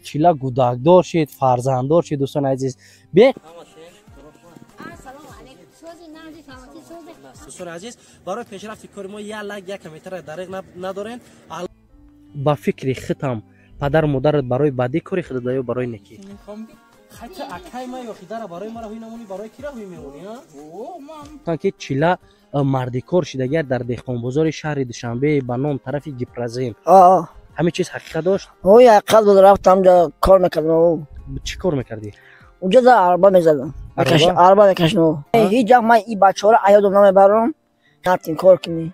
Чила гудакдор шид, фарзанддор шид, дӯстони азиз. Бе дӯстони азиз, барои пешрафти кори мо як лайк, як комментария дариқ надорен. Ба фикри худам, падару модарат барои бадӣ кори худат ё барои некӣ? Хати акай ма ё хидара барои мара ҳуй намонӣ, барои кира ҳуй мемонӣ, ҳа? Ки чила мардикор шидагар дар деҳқонбозори шаҳри Душанбе ба ном тарафи Гипрозем. Ҳамин чиз ҳақиқат дошт? Ой, ҳақиқат буд, рафтам ҷо кор мекардам. Чӣ кор мекардӣ? Унҷо да арба мезадам. Арба мекашидам. Ҳеҷ вақт ман ин бачаҳоро аёдам намебарам. Рафтем кор кунӣ.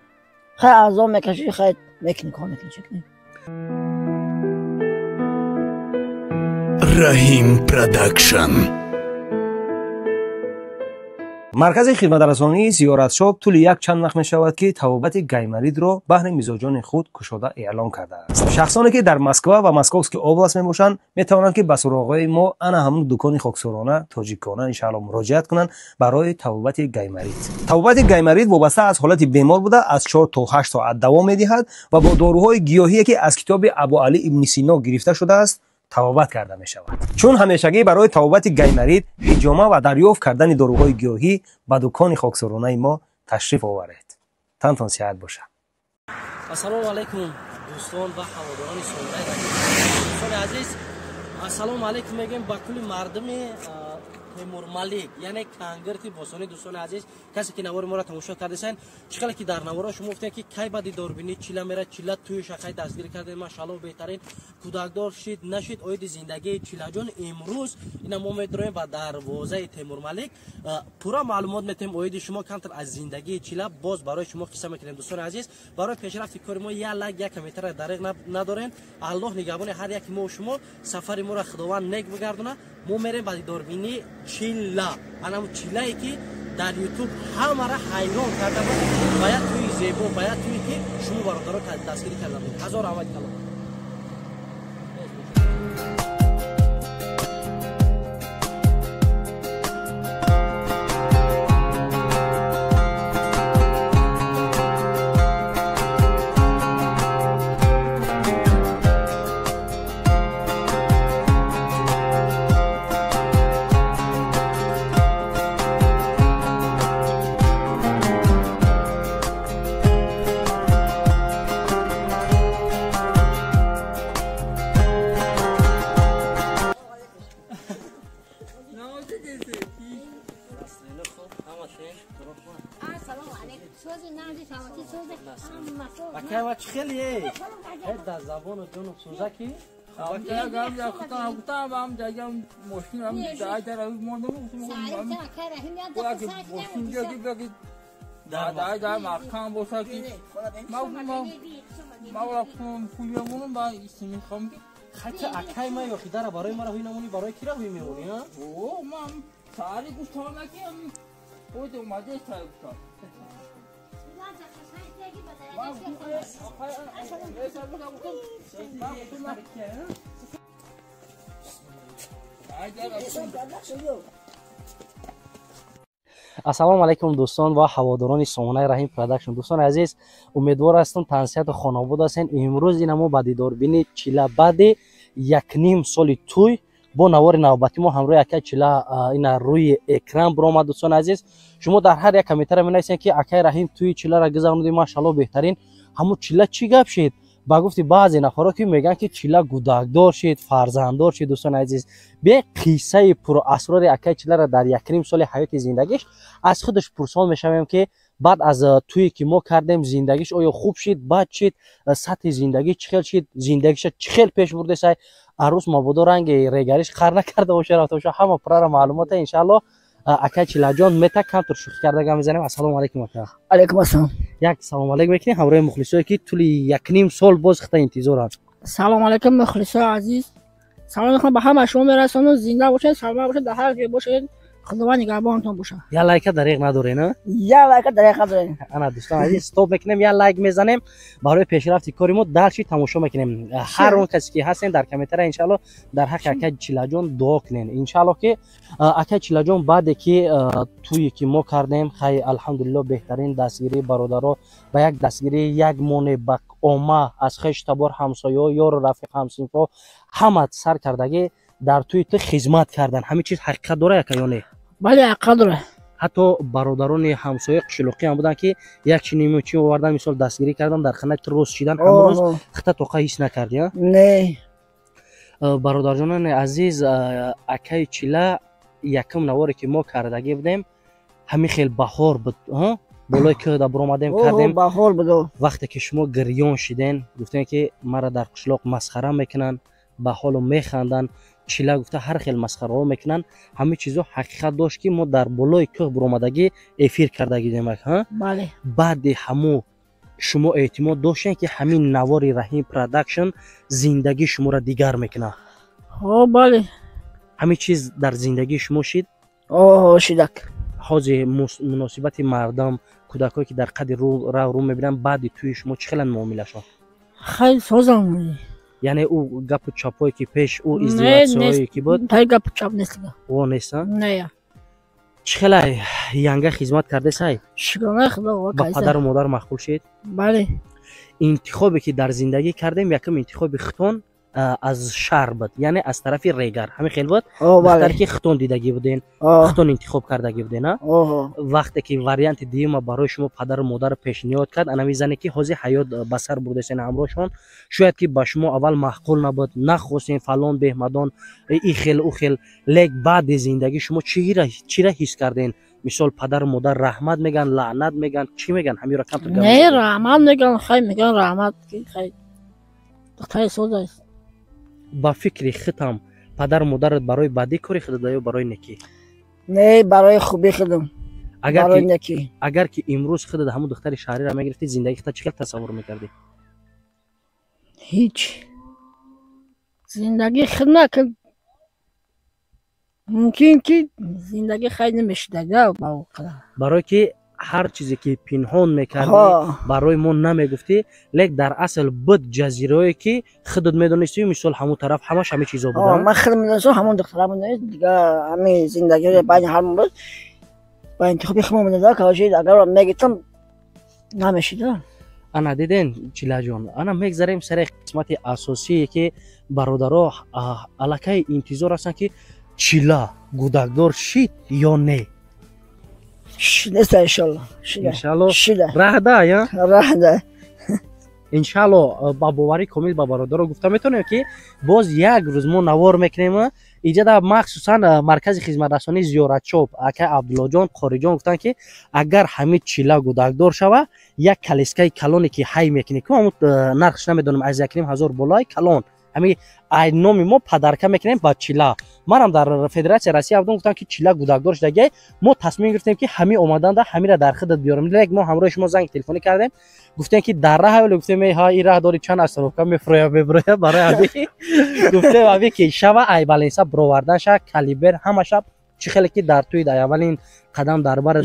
Хай арзон мекашӣ, хай мекунӣ, кор мекунӣ, чӣ кунӣ? Раҳим Продакшн. Маркази хидматрасонии зиёратшоп тӯли як чанд вақт мешавад, ки табобати гайморитро баҳри мизоҷони худ кушода эълон кардааст. Шахсоне ки дар Москва ва Московский область мебошанд, метавонанд ки ба суроғҳои мо ана ҳамун дукони хоксорона тоҷикона иншаалло муроҷиат кунанд барои табобати гайморит. Табобати гайморит вобаста аз ҳолати бемор буда, аз 4 то 8 соат давом медиҳад ва бо доруҳои гиёҳие ки аз китоби Абуалӣ ибни Сино гирифта шудааст табобат карда мешавад. Чун ҳамешагӣ барои табобати гайморит, ҳиҷома ва дарёфт кардани доруҳои гиёҳӣ ба дукони хоксоронаи мо ташриф оваред. Тантон сиҳат бошад. Ассалому алайкум дӯстон ва ҳаводорони сондаи Раҳим. Дӯстони азиз, ассалому алайкум мегӯем ба кулли мардуми Темурмалик, яъне кангирти босонӣ. Дӯстони азиз, касе ки навори моро тамошо кардесен, чӣ хеле ки дар наворо шумо гуфтем ки кай ба дидорбинӣ чила мерад, чила тӯи шақай дастгирӣ кардем, машаалло беҳтарин кӯдакдор шид, нашид, оиди зиндагии чилаҷон имрӯз ина мо медроем ба дарвозаи Темурмалик, пурра маълумот метем оиди шумо, камтар аз зиндагии чила боз барои шумо қисса мекунем. Дӯстони азиз, барои пешрафти кори мо як лайк, як комментария дариқ надорем. Аллоҳ нигаҳбони ҳар яки мо шумо, сафари моро Худованд нек бигардона. Мо мерем ба дидорбинии чила, анам чилае ки дар ютуб ҳамаро ҳайрон карда буд ба як тӯи зебо, ба як тӯе ки шумо бародаро дастгирӣ карда буд. Ҳазор раҳмати калом. Хати акай ма ё хидара барои мара ҳуй намонӣ, барои кира ҳуй мемонӣ, ҳа? О, ман сари гуфтам ки ой ду маҷе сай гуфтам. Ассалому алайкум дӯстон ва ҳаводорони сомонаи Раҳим Продакшн. Дӯстони азиз, умедвор ҳастам тансиҳату хонобод ҳастен. Имрӯз ина мо ба дидорбини чила баъди якним соли тӯй бо навори навбатӣ мо ҳамроҳи акай чила ина рӯи экран биромад. Дӯстони азиз, шумо дар ҳар як комментария менависед ки акай Раҳим тӯи чиларо гузаронидӣ, машаалло беҳтарин. Ҳамун чила чӣ гап шид? Ба гуфти баъзе нафарҳо ки мегӯянд ки чила гудакдор шид, фарзанддор шид. Дӯстони азиз, бе қиссаи пурасрори акай чиларо дар якним соли ҳаёти зиндагиш аз худаш пурсон мешавем ки баъд аз тӯе ки мо кардем зиндагиш оё хуб шид, бад шид, сатҳи зиндагӣ чӣ хел шид, зиндагиша чӣ хел пеш бурдесай, арӯз мабодо ранги регариш қар накарда боша, рафта боша, ҳама пуррара маълумота иншаалло акай чилаҷон мета камтур шӯхӣ карда гап мезанем. Ассалому алайкум ака. Алайкум ассалом. Як салом алайкум мекунем ҳамроҳи мухлисое ки тӯли якним сол боз хита интизоранд. Салом алайкум мухлисои азиз. Салом мехоҳам ба ҳама шумо мерасонам. Зинда бошед, саломат бошед, дар ҳар ҷое бошед. Худованд нигаҳбонатон бошад. Я лайка дареғ надорен, а? Я лайка дареғ надорен. Ана, дӯстон азиз, стоп мекунем, я лайк мезанем барои пешрафти кори мо, дальше тамошо мекунем. Ҳар он касе ки ҳастен, дар комментария иншаалло дар ҳаққи акай Чилаҷон дуо кунен. Иншаалло ки акай Чилаҷон баъде ки тӯе ки мо кардем, хай, алҳамдулилло, беҳтарин дастгирии бародаро ба як дастгирии як моне ба омма аз хеш табор, ҳамсоё, ёру рафиқ, ҳамсинфо ҳама сар кардагӣ дар тӯи ту хизмат кардан. Ҳамин чиз ҳақиқат дора, яка, ё не? Бале, ҳақиқат дора. Ҳатто бародарони ҳамсоя қишлоқӣ ҳам буданд, ки як чи ниму чи овардан, мисол, дастгирӣ кардан, дар ханаи ту рост шидан. Ҳамон рӯз хита тоқа ҳис накардӣ, а? Не. Бародарҷонони азиз, акаи Чила якум наворе ки мо кардагӣ будем, ҳамин хел баҳор буд, болои кӯҳда буромадем, кардем. Баҳор буд. Вақте ки шумо гирён шиден, гуфтем, ки мара дар қишлоқ масхара мекунанд, ба ҳолу механданд, Чила гуфта ҳар хел масхараҳо мекунанд. Ҳамин чизо ҳақиқат дошт, ки мо дар болои кӯҳ буромадагӣ эфир кардагӣ будем. Бале. Баъди ҳамун шумо эътимод доштем, ки ҳамин навори Раҳим Продакшн зиндагии шуморо дигар мекунад? Ҳо, бале. Ҳамин чиз дар зиндагии шумо шид? О, шидак. Ҳозир муносибати мардам, кӯдакое ки дар қади рав рӯ мебинанд, баъди тӯи шумо чӣ хеланд муомилашон? Хай, созам. Яъне ӯ гапу чапое ки пеш ӯ издеватсияое ки буд? Тай гапу чап нест. О, нест, а? Не. Чӣ хелай, янга хизмат кардесай? Шукронаи Худо. Ба падару модар маъқул шид? Бале. Интихобе ки дар зиндагӣ кардем, якум интихоби хитон аз шаҳр буд, яъне аз тарафи Регар, ҳамин хел буд? Духтаре ки хитон дидагӣ буден, хитон интихоб кардагӣ буден, а вақте ки варианти дуюма барои шумо падару модар пешниҳод кард, анами зане ки ҳозир ҳаёт ба сар бурдасен ҳамроҳшон, шояд ки ба шумо аввал маъқул набуд, нахостем, фалон беҳмадон, и хел, ӯ хел, лек баъди зиндагӣ шумо чира ҳис карден? Мисол, падару модар раҳмат меган, лаънат меган, чӣ меган? Ҳамиро камтар. Не, раҳмат меган. Хай, меган раҳмат, хай, духтари соз аст. Ба фикри худам, падару модарат барои бадӣ кори худада ё барои некӣ? Не, барои хубӣ худам. Барои некӣ. Агар ки имрӯз худат ҳамун духтари шаҳриро мегирифтӣ, зиндагии худат чӣ хел тасаввур мекардӣ? Ҳеҷ, зиндагии худ накард, мумкин ки зиндагӣ хай намешудага. Барое ки ҳар чизе ки пинҳон мекардӣ, барои мо намегуфтӣ, лек дар асл буд ҷазираое ки худат медонистӣ, мисол, ҳамун тараф ҳамаш ҳамин чизо буданд. Ман худ медонистам, ҳамон духтара медонист, дига ҳамин зиндагӣ байни ҳамон буд, ба интихоби худмон медода. Короче, агар мегирифтам, намешида. Ана, диден, Чилаҷон, ана мегзарем сари қисмати асосие, ки бародаро аллакай интизор ҳастанд, ки Чила гудакдор шид ё не? Неста, иншалло. Иншалло, раҳда я. Раҳда. Иншалло, ба боварӣ комил ба бародаро гуфта метавонем, ки боз як рӯз мо навор мекунем иҷада, махсусан маркази хизматрасонии зиёратшоп акай Абдуллоҷон, Қориҷон гуфтанд, ки агар ҳамин Чила гудакдор шава, як калискаи калоне ки ҳай мекунӣ, ку ҳамун нархш намедонам, аз 1,5 ҳазор болои калон, ҳамин ай номи мо подарка мекунем ба Чила. Манам дар Федератсияи Россия будам, гуфтам, ки Чила гудакдор шудагиай. Мо тасмим гирифтем, ки ҳамин омаданда ҳамира дар худат биёрем, лек мо ҳамроҳи шумо занги телефонӣ кардем, гуфтем, ки дар раҳ вале гуфтем, ҳа, ин раҳ дори чанд остановка мефуроя, мебуроя. Барои ҳами гуфтем, ҳами ки шава ай баленса бировардан ша калибер ҳама шаб чӣ хеле ки дар тӯи дар аввалин қадам дар барат.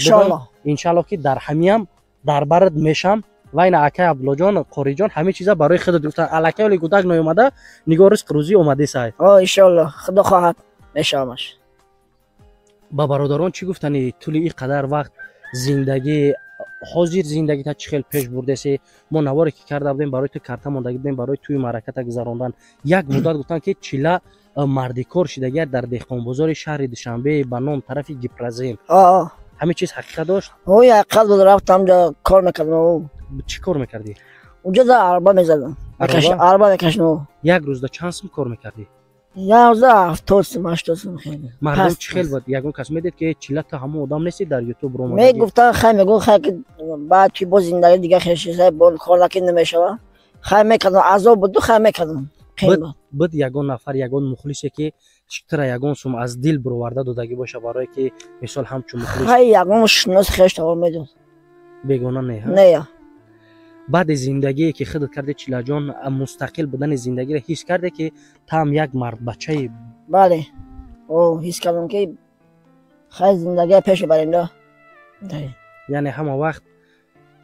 Иншалло, ки дар ҳамиам дар барат мешам. Ва ина акай Абдуллоҷон, Қориҷон ҳамин чиза барои худат гуфтан. Аллакай оли гудак ноомада, нигоҳ, ризқ рӯзӣ омадесай. Иншалло, Худо хоҳад, мешавамаш. Ба бародарон чӣ гуфтани? Тӯли ин қадар вақт зиндагӣ, ҳозир зиндагита чӣ хел пеш бурдеси? Мо наворе ки карда будем, барои ту карта мондагӣ будем, барои тӯи маъраката гузарондан. Як муддат гуфтанд, ки Чила мардикор шидагиар дар деҳқонбозори шаҳри Душанбе ба ном тарафи Гипрозем. Ҳамин чиз ҳақиқат дошт? Ой, ҳақиқат буд. Рафтам, кор мекардам. Чӣ кор мекардӣ? Унҷо да арба мезадам, арба мекашидам. Як рӯзда чанд сум кор мекардӣ? Як рӯзда 70 сум, 80 сум. Хеле. Мардум чӣ хел буд? Ягон кас медид, ки Чила, ту ҳамон одам нести, дар Ютуб ромад? Мегуфтан, хай, мегуфт, хай, ки баъд ки боз зиндагӣ дига хешисай, бо кор наки намешава. Хай, мекардам, азоб буду, хай, мекардам. Буд ягон нафар, ягон мухлисе, ки тура ягон сум аз дил бироварда додагӣ боша, барое ки мисол ҳамчун мухлис? Хай, ягон шинос хеш тавор медод. Бегона не? Не. Баъди зиндагие ки худат карди, Чилаҷон, мустақил будани зиндагиро ҳис карде, ки таам як мардбачаи? Бале, ҳис кардам, ки Хай зиндагия пеш мебарем да. Яъне ҳама вақт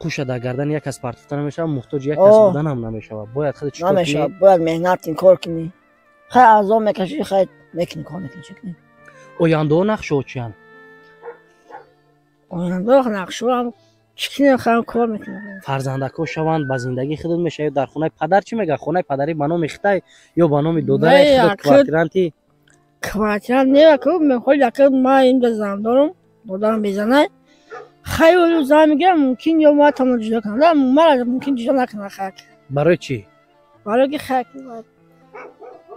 қуша дар гардани як кас партофта намешавад, муҳтоҷи як кас будан ҳам намешавад. Бояд худ чӣ кор кунӣ? Намешавад, бояд меҳнат кунӣ, кор кунӣ. Хай азоб мекашӣ, хай мекунӣ, кор мекунӣ, чӣ кунӣ? Ояндао нақшао чиянд? Ояндао нақшао чӣ кунем, хай кор мекунем. Фарзандакҳо шаванд, ба зиндагии худат мешавад. Дар хонаи падар чӣ мегӯяд? Хонаи падарӣ ба номи хитай ё ба номи додари худат квартиранти? Квартирант не, ку мехоҳ яка ман инҷа зан дорам, додарам безанай. Хай ӯ зан мегирам, мумкин ё ма тамон ҷудо кунам, мара мумкин ҷудо накунам хай. Барои чӣ? Барои ки хай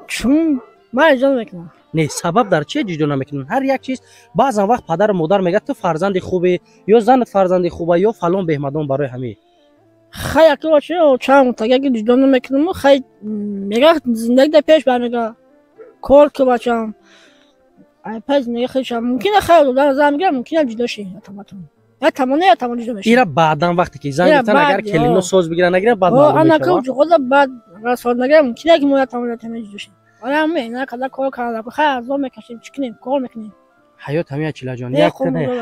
чун мара ҷудо намекунам. Не, сабаб дар чие ҷудо намекунанд? Ҳар як чиз баъзан вақт падару модар мегӯяд, ту фарзанди хубе, ё занат фарзанди хуба, ё фалон беҳмадон, барои ҳамин. Хай яке чанд мутага ки ҷудо намекунам, хай мегӯяд зиндагӣ дар пеш бар, мегӯяд кор ку бачам, ай пай зиндагӣ худшам мумкин, хай додар зан мегирам, мумкин ҷудо ши атаматон. Я тамон, я тамон ҷудо мешавад. Ира баъдан вақте ки зан гирифтан, агар келино соз бигиранд, нагиранд, баъд маълум мешавад. Анака баъд расод нагирам, мумкин ки мо я тамон, я тамон ҷудо шем. Ара меҳнат карда, кор карда, хай азоб мекашем, чӣ кунем, кор мекунем. Ҳаёт ҳамин, Чилаҷон, як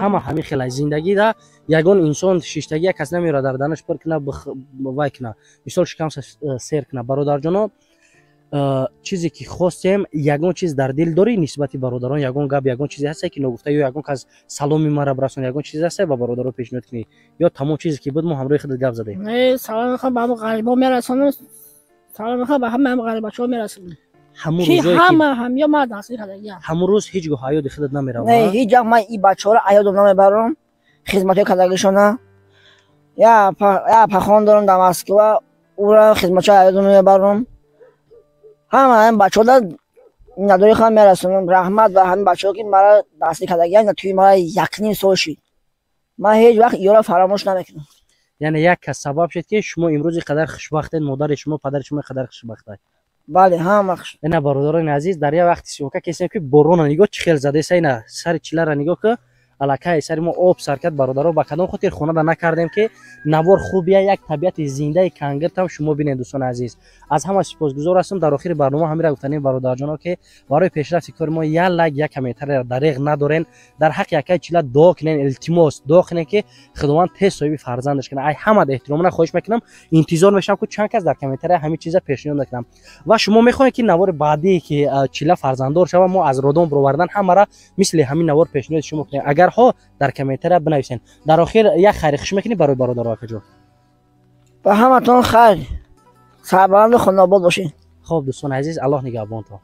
ҳама ҳамин хела зиндагӣ да ягон инсон шиштагӣ як кас намеёрад дар данаш пир куна, вай куна, мисол шикам сер куна. Бародарҷоно, чизе ки хостем, ягон чиз дар дил дорӣ нисбати бародарон, ягон гап, ягон чизе ҳасте ки ногуфта, ё ягон кас саломи мара бирасон, ягон чизе ҳасте ба бародаро пешниҳод кунӣ, ё тамом чизе ки буд мо ҳамроҳи худат гап задем? Салом мехоҳам ба ҳама ғарибо мерасонам, салом мехоҳам ба ҳама ғарибачаҳо мерасонам. Ҳамун рӯз ҳеҷ гоҳ аёди худат намеравад? Не, ҳеҷ вақт ман ин бачаҳоро аёдам намебарам, хизматҳои кардагишона. Я пахон дорам дар Москва, ӯра хизматҳои аёдам намебарам. Ҳама ҳамин бачаҳода миннатдории худам мерасонам. Раҳмат ба ҳамин бачаҳо, ки мара дастгир кардагианд. Тӯи мара 1.5 сол шид, ман ҳеҷ вақт иёро фаромӯш намекунам. Яъне як кас сабаб шуд, ки шумо имрӯз ин қадар хушбахтед, модари шумо, падари шумо ин қадар хушбахтад. Бале, ҳама. Ина, бародарони азиз, дар як вақти съёмка кесем, ки борона нигоҳ чӣ хел задаеса. Ина сари чилара нигоҳ ки аллакай сари мо об сар кард. Бародаро, ба кадом хотир хонада накардем, ки навор хубия, як табиати зиндаи кангиртам шумо бинед. Дӯстони азиз, аз ҳама сипосгузор ҳастам. Дар охири барнома ҳамира гуфтанем, бародарҷоно, ки барои пешрафти кори мо як лайк, як комментария дареғ надорен. Дар ҳаққи якаи чила дуо кунен, илтимос, дуо кунен, ки Худованд тез соҳиби фарзандаш кунад. Ай ҳамад эҳтиромона хоҳиш мекунам. Интизор мешавам, ки чанд кас дар комментария ҳамин чиза пешниҳод мекунам. Ва шумо мехоҳед, ки навори баъдие, ки чила фарзанддор шава, мо аз родон бировардан ҳамара мисли ҳамин навор пешниҳоди шумо кунем? Агарҳо дар комментария бинависен. Дар охир як хайри хуш мекунӣ барои бародаро, акаҷон? Ба ҳаматон хайр, сарбаланду хонобод бошед. Хоб, дӯстони азиз, Аллоҳ нигаҳбонтон.